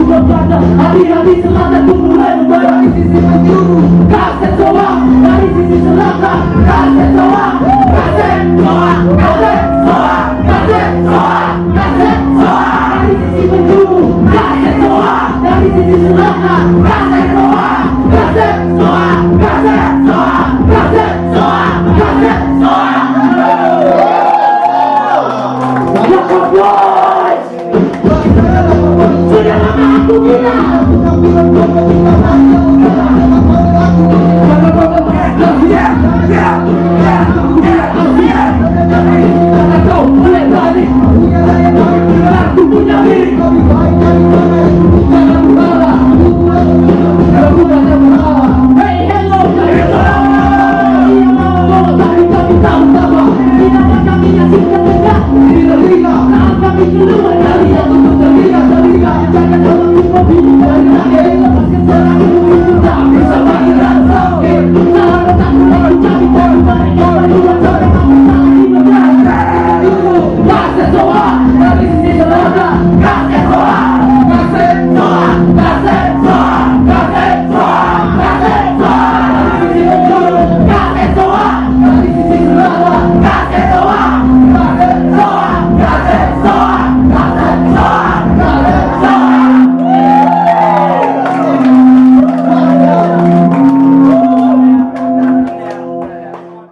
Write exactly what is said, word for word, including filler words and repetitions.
Hati-hati selatan tu mulai membara. Dari sisi penjuru, kasih soa. Dari sisi selatan, kasih soa. Kasih soa, kasih soa, kasih soa, kasih soa. Dari sisi penjuru, kasih soa. Dari sisi selatan, kasih soa. Kasih soa, kasih